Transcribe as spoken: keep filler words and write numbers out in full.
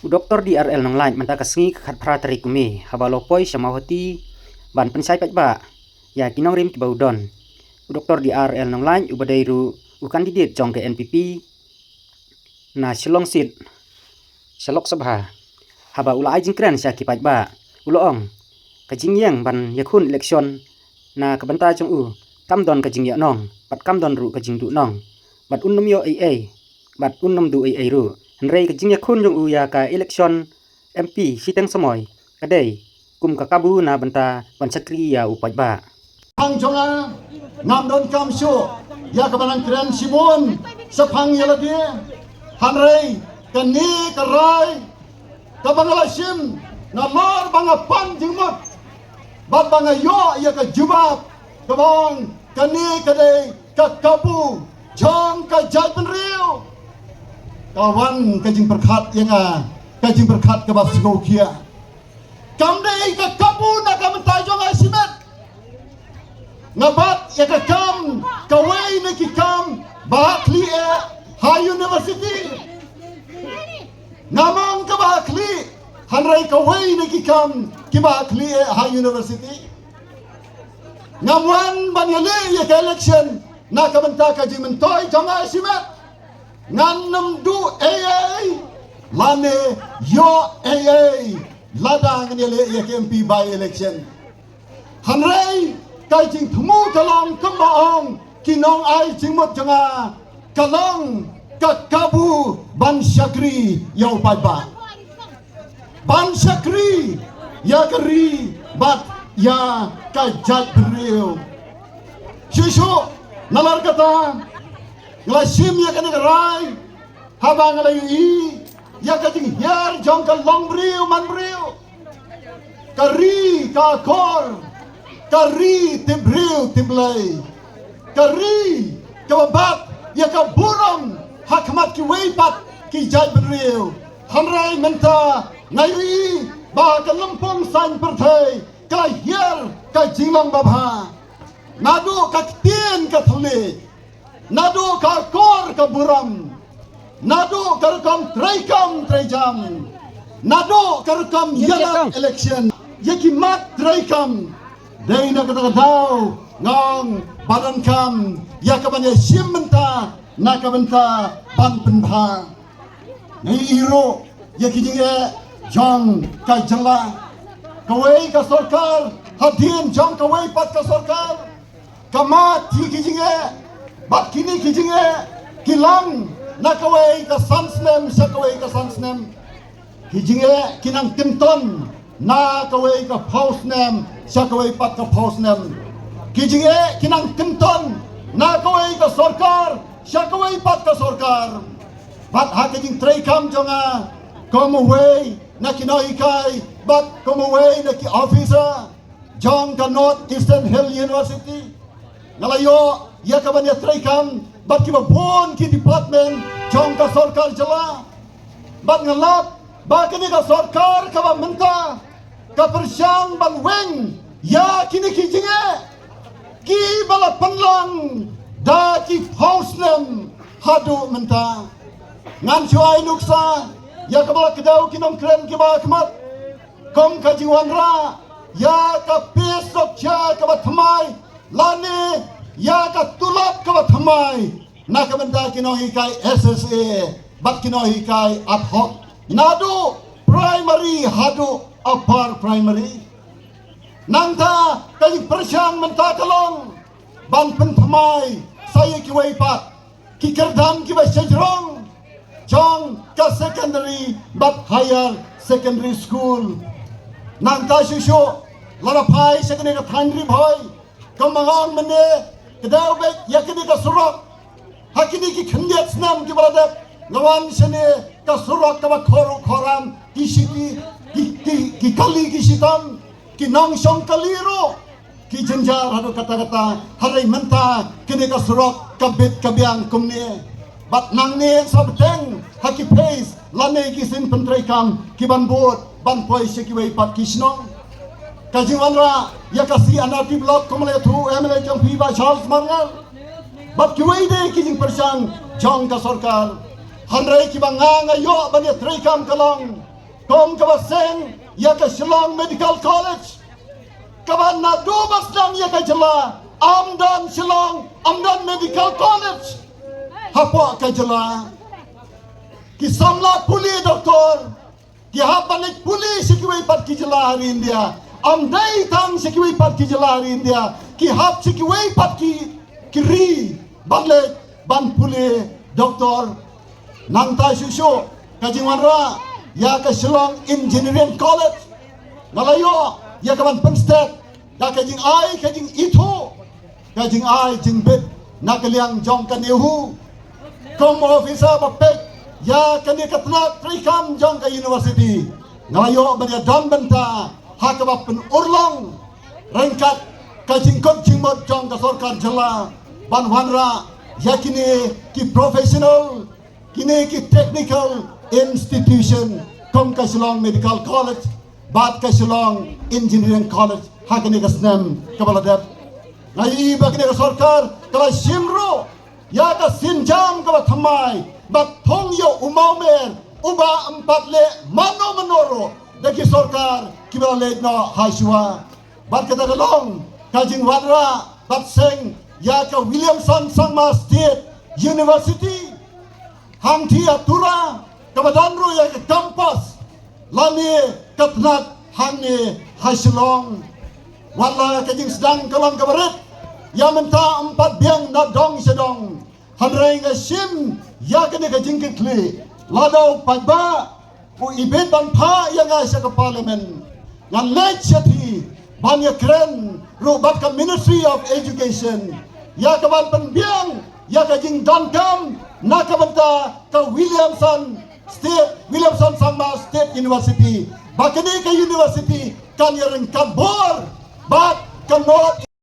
U Doktor D R L Nonglait mynta ka sngi ka khatphra tarik u Mei haba u la poi sha Mawhati ban pynshai paidbah ïa ki nongrim kiba u don. U Doktor D R L Nonglait uba dei ruh u candidate jong ka N P P na Shillong seat sha Lok Sabha, haba u la ai jingkren sha ki paidbah u la ong ka jingïeng ban ïakhun election na ka bynta jong u kam don ka jingïahnong bad kam don ruh ka jingduhnong, bad un ym ïoh ei ei bad un ym duh ei ei ruh. Hynrei ka jingïakhun jong u ïa ka election M P shiteng samoi ka dei kum ka kabu na bynta ban shakri ïa u paidbah. Shaphang jong nga, ngam donkam shuh ïa kaba nang kren shibun shaphang ïa lade. Hynrei kane ka rai kaba nga la shim nalor ba nga pan jingmut bad ba nga ïoh ïa ka jubab kaba ong kane ka dei ka kabu jong ka jaitbynriew, ka wan ka jingpyrkhat ïa nga, ka jingpyrkhat kaba sngewkhia. Kam dei ka kabu na ka bynta jong nga shimet. Nga bat ïa ka kam, kawei na ki kam ba ha khlieh ha university. Nga mong kaba ha khlieh, hynrei kawei na ki kam kiba ha khlieh ha university. Ngam wan ban ïaleh ïa ka election na ka bynta ka jingmyntoi jong nga shimet. Ngan ym duh ei ei lane ïoh ei ei lada ngan ïaleh ïa ka M P by election. Hynrei ka jingthmu ka long kumba ong ki nongai jingmut jong nga, ka long ka kabu ban shakri ïa u paidbah, ban shakri ïa ka ri bad ïa ka jaitbynriew. Shisha nalor kata nga la shim ïa kane ka rai haba nga la ïohi ïa ka jinghiar jong ka longbriew manbriew, ka ri ka akor, ka ri tip briew tip Blei, ka ri kaba bat ïa ka burom ha khmat kiwei pat ki jaitbynriew. Hynrei mynta nga ïohi ba ka lympung saiñ pyrthei ka la hiar ka jinglong babha. Naduh ka ktien ka thylliej, naduh ka akor ka burom, naduh ka rukom treikam treijam, naduh ka rukom ïalap election ïa ki mat treikam. Dei na kata ka daw nga ong ba donkam ïa kaban ïashim mynta na ka bynta ban pynbha. Ngi ïohi ruh ïa ki jingeh jong ka jylla. Kawei ka sorkar hadien jong kawei pat ka sorkar ka mad ïa ki jingeh, bad kine ki jingeh ki long na kawei ka san snem sha kawei ka san snem. Ki jingeh ki nang kynton na kawei ka phew snem sha kawei pat ka phew snem. Ki jingeh ki nang kynton na kawei ka sorkar sha kawei pat ka sorkar. Bad ha ka jingtreikam jong nga kum uwei na ki nonghikai bad kum uwei na ki officer jong ka North Eastern Hill University, nga la ïoh ïa kaban ïatreikam bad kiba bun ki department jong ka sorkar jylla. Bad nga lap ba kane ka sorkar kaba mynta ka pyrshang ban weng ïa kine ki jingeh kiba la pynlong da ki phew snem haduh mynta. Ngan shu ai nuksa ïa kaba la kdew ki nongkren kiba khmat kum ka jingwanrah ïa ka pay structure kaba thymmai lane ïa ka tulop kaba thymmai na ka bynta ki nonghikai S S A bad ki nonghikai ad hoc, naduh primary haduh upper primary. Nangta ka jingpyrshang mynta ka long ban pynthymmai sa ïa kiwei pat ki kyrdan kiba shajrong jong ka secondary bad higher secondary school. Nangta shuh shuh lada phai sha kane ka thaiñ Ri Bhoi, kumba nga ong mynne, kdew beit ïa kane ka surok. Ha kine ki khyndiat snem kiba la dep nga wan shane, ka surok kaba khor ruh khoram, ki shiti, ki, ki, ki kali ki shitom, ki nongshong kali ruh ki jynjar haduh katta katta. Hynrei mynta kane ka surok ka bit ka biang kumne. Bad nangne sa bteng ha ki phase lane ki sien pyntreikam ki ban bud ban poi sha kiwei pat ki shnong. Ka jingwanrah ïa ka C and RD block kumba la ïathuh u M L A jong phi Bah Charles Marngar bad kiwei de ki jingpyrshang jong ka sorkar. Hynrei kiba nga nga ïoh ban ïatreikam ka long Kum kaba seng ïa ka Shillong Medical College, kaba naduh ba sdang ïa ka jylla, ym don Shillong, ym don Medical College hapoh ka jylla. Ki samla pule doktor ki hap ban leit pule sha kiwei pat ki jylla ha ri India. Ym dei tang sha kiwei pat ki jylla ha ri India, ki hap sha kiwei pat ki, ki ri ban leit ban pule doktor. Nangta shuh shuh ka jingwanrah ïa ka Shillong Engineering College, nga la ïoh ïa ka ban pynstet da ka jingai ka jingithuh, ka jingai jingbit na ka liang jong ka NEHU. Kum u officer ba peit ïa kane ka tnat treikam jong ka university, nga la ïoh ban ïadon bynta ha kaba pynurlong ryngkat ka jingkut jingmut jong ka sorkar jylla ban wanrah ïa kine ki professional, kine ki technical institution kum ka Shillong Medical College bad ka Shillong Engineering College ha kane ka snem kaba la dep. Nga ïohi ba kane ka sorkar ka la shim ruh ïa ka sienjam kaba thymmai bad thung ïa u mawmer uba ym pat leh mano mano ruh da ki sorkar kiba la leit noh ha shuwa. Bad kata ka long ka jingwanrah bad seng ïa ka Williamson Sangma State University hangtei ha Tura, kaba don ruh ïa ka campus lane ka tnat hangne ha Shillong. Wat la ka jingsdang ka long kaba rit, ïa mynta ym pat biang na dong sha dong. Hynrei nga shim ïa kane ka jingkitkhlieh lada u paidbah u ibit ban phah ïa nga sha ka parliament, ngan leit shathie ban ïakren ruh bad ka Ministry of Education ïa ka ban pynbiang ïa ka jingdonkam na ka bynta ka Williamson State, Williamson Sangma State University, ba kane ka university kan ïaryngkat bor bad ka North